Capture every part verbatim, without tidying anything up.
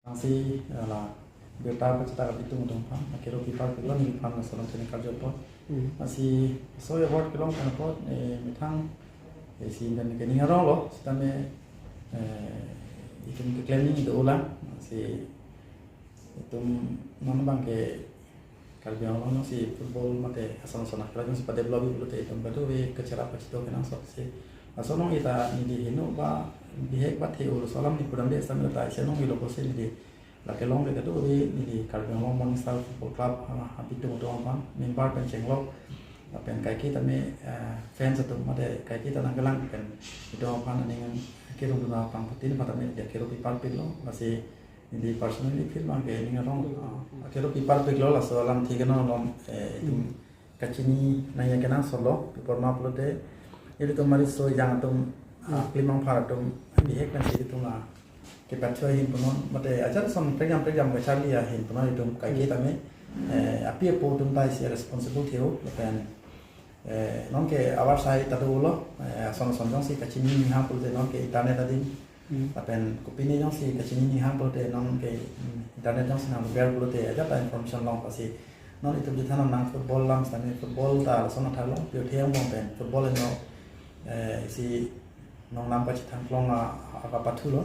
Lasi, eh, la birta pachethak abitung atum aphan, akero pipar pilo neliphan laso alam chini karjo apot. Hmm. Lasi laso award kelong pen apot, eh, methang, eh, si dan ke ning arong lo, sitame, eh, itum keklem ni do ulang, lasi itum non abang ke Karbi Anglong si football mate ason ason akhela jongsi padevelop pulote itum kadokave kacherap kachito kenangsot si. Laso anong ita neli heno ba bihek ba the-o laso alam neli pudamde sitame ta isi anong ilo pusi neli lake longle kadokave neli Karbi Anglong Morning Star Football Club, ah, abitung atum aphan member pen chenglok lapen kaike tame, eh, fans atum mate kaike ta nangkelang pen itum aphan aning kerung duna pangputin aphan tame neli akero pipar pilo, lasi neli personally feel abang ke ning arong, ah, akero pipar pilo laso alam thik no lom, eh, itum Hmm. kachini nangji kenangsot lo, pi apot ma pulote ilitum mari so jang atum, ah, Hmm. klimang phar atum bihek pensi itum la kepathu ahin punon, mate ajat ason prekjam prekjam kacharli ahin punon itum kaike Hmm. tame, eh, api apo atum ta isi responsible the-o, lapen, eh, non ke abar sai ta dolo, eh, ason ason jongsi kachini ninghang pulote non ke internet adim, Hmm. lapen kopine jongsi kachini ninghang pulote non ke, hmm, internet jongsi nangber pulote ajat ta information long, lasi non itum chethan nang football alam sitame football ta lason athalo, pio theyang bom pen football eno, eh, isi nongnam kachethang klong a, akapathu lo.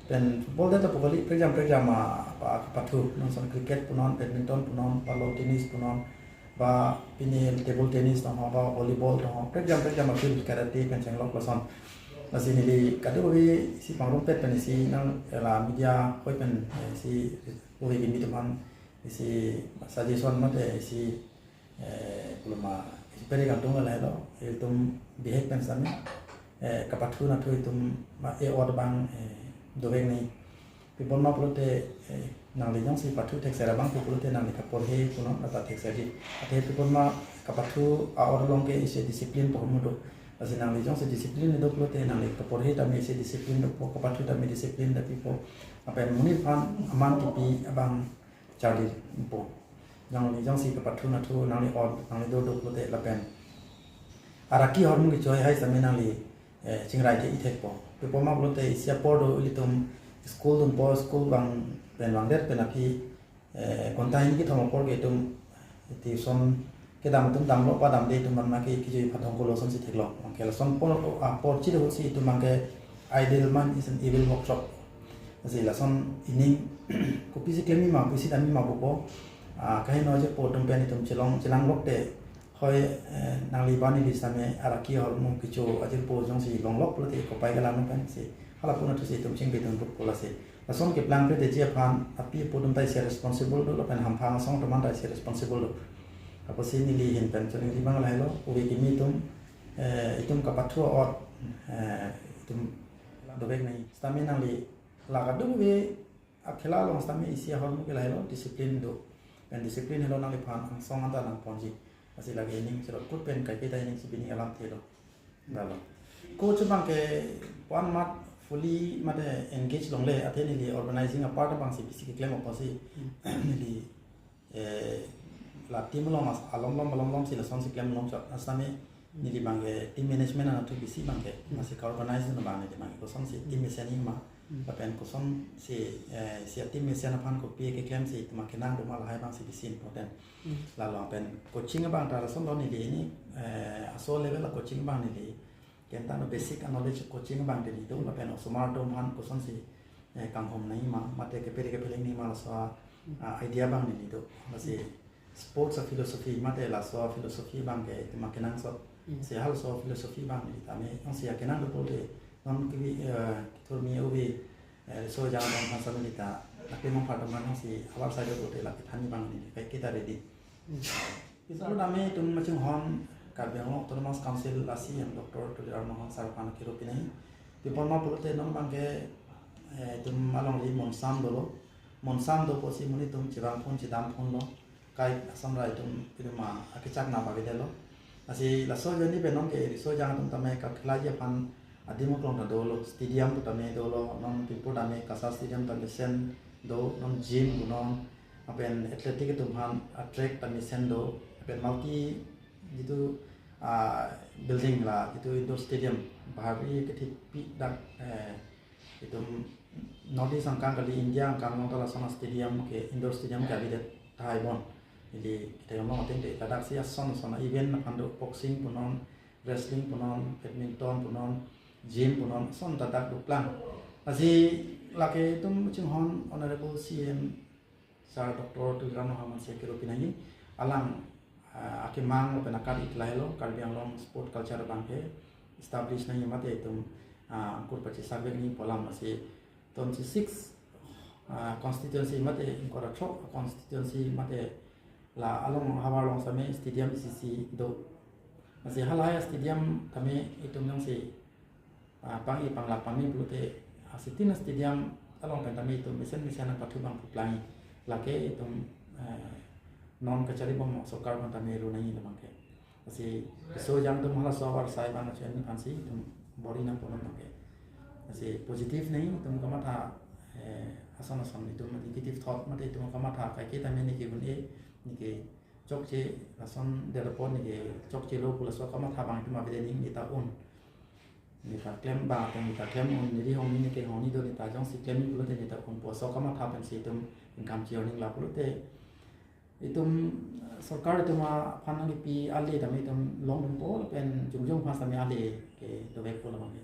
Pen football ta ta pokali prekjam prekjam a, apa, akapathu, non ason cricket punon, badminton punon, ba lawn tennis punon, ba pine table tennis tong ho, ba volleyball tong ho, prekjam prekjam a field karate pen chenglok lason. Lasi neli kadokave si pangrumpet pen isi nang la media hoi pen, eh, si ove kimi atum aphan isi suggestion mate isi, eh, puloma isi peri kantung la lo, itum bihek pen sitame, eh, kapathu nathu itum ma e award abang, eh, dovek ni. Pi apot ma pulote, eh, nangli jongsi pathu thekser abang pu pulote nangli kaporhe punon, la ta thekser di. Athe pi apot ma kapathu a-award along ke isi discipline pu ahormu do. Lasi nangli jongsi discipline do pulote nangli kaporhe tame isi discipline dopo, kapathu tame discipline dopipo. Lapen monit aphan aman kipi abang charlipo. Nangli jongsi kapathu nathu nangli award nangli do do pulote lapen araki ahormu kechoi hai sitame nangli, eh, chingrai ke ithekpo. Pi apot ma pulote isi apor do ilitum school dunpo, school vang pen vangdet pen aphi, eh, ghonta hini kethom apor ke itum tuition kedam atum damlo, padamde itum man ma ke kejui phathong kolo asonsi theklong. Anke lason apor, apor chiri ahut si itum abang ke idle mind is an evil workshop. Lasi lason ining kopisi klemji ma, kopisi damji ma pupo, ah, kaheno aje po atum pen itum chelong chelang lok te, hoi, eh, nangli ba neli sitame araki ahormu kecho ajirpo jongsi longlok pulote kopai kelang pensi hala pu nathu si itum chingpi dun pupo, lasi lason keplang pete ji aphan api apo atum ta isi responsible do, lapen hamphang asong atum ta isi responsible do. Apotsi neli ahin pen choningri abang lahelo, ove kimi atum, eh, itum kapathu a-award, eh, itum dovek nangji. Sitame nangli la kadokave akhela along sitame isi ahormu ke lahelo, discipline do. Pen discipline helo nangliphan angsong anta nangponji. Lasi lake ining cherot kut pen kaike ta ining si bini alam thelo. Lalo. Coach abang ke pu-an mat fully mate engage longle, athe neli organizing a-part abang si bisi keklem apotsi Hmm. neli, eh, la team along as-, alom lom alom lom si lasonsi klem lom chot. Lasi tame neli abang ke team management anat thu bisi abang ke. Hmm. Lasi ka-organize na abang neli abang ke kosonsi team Hmm. mesen ma. Hmm. Lapen kosonsi, eh, si a-team mesen aphan kopi keklem si itum kenangsot ma lahai abang si bisi important. Hmm. Lalo pen coaching abang ta lason lo neli ini, eh, aso level a-coaching abang neli. Kenta no basic knowledge coaching abang neli do, lapen osomar atum aphan kosonsi, eh, kanghon nangji ma, mate kepere kepeleng nangji ma laso a, Hmm. ah, idea abang neli do. Lasi Hmm. sports a-philosophy, mate laso a-philosophy abang ke itum kenangsot. Hmm. Si halaso a-philosophy abang neli tame, jongsi akenangsot pulote, non kibi, eh, kithurmi ove, eh, so jang abang aphan sitame neli ta, lapen mong phatom abang si abar sai do pulote la kethanji abang neli, kaike ta ready. Hmm. Itum tame itum machinghon Karbi Anglong Autonomous Council a-C E M Doctor Tuliram Ronghang sir aphan kero pinai. Pi apot ma pulote non abang ke, eh, itum alongri Monsam dolo. Monsam do apotsi monit atum chevang phone chedam phone lo. Kai Assam ra itum itum ma akechak na pavedetlo. Lasi laso ajoine pen non ke riso jang atum tame kakhelaji aphan adim aklong ta dolo. Stadium pu tame dolo. Non pinpo tame KASA Stadium tame sen do. Non gym do non. Lapen athletic atum aphan a-track tame sen do. Lapen multi jitu, ah, building la jitu indoor stadium bahari kethipi dak, eh, itum North East angkang kali, India angkang along ta lason a-stadium ke, indoor stadium ke avedet tahai bon. Jadi kita yang long ating de, ladak si ason ason a-event aphan do, boxing punon, wrestling punon, badminton punon, gym punon, ason ta dak doplang. Lasi lake itum chinghon Honorable C M Sir Doctor Tuliram Ronghang mansi kiro pinangji, alang, ah, akemang lapen akat-ik lahelo, Karbi Anglong sport culture abang ke establish nangji mate itum, ah, angkur pachisak vek nangji pu alam. Lasi twenty-six, ah, constituency mate ingkoi ra throk constituency mate la along havar along same stadium isi isi do. Lasi halahai stadium tame itum jongsi, ah, pang-i panglak pame pulote, ah, sitin stadium along pen tame itum mesen mesen nangpathu abang pu plangji. Lake itum, eh, non kachari bom sorkar aphan tame ru nangji labang ke. Lasi so jang atum halaso abar sai ban achen aphansi itum bor-i nangpo labang ke. Lasi positive nangji, itum kamatha, eh, ason ason itum negative thought mate itum kamatha kaike tame neke un-e, neke chokche, lason delopo neke chokchelo pu laso kamatha abang itum avedet nangji, neta un. Neta klem abang atum neta klem un, neri hongni neke hongni do, neta jongsi klem pulote neta un pu laso kamatha pensi itum income chi-earning la pulote, itum, eh, sorkar itum aphan nangkipi ale tame itum longdunpo lapen jongjong aphan tame ale ke dovekpo labang ke.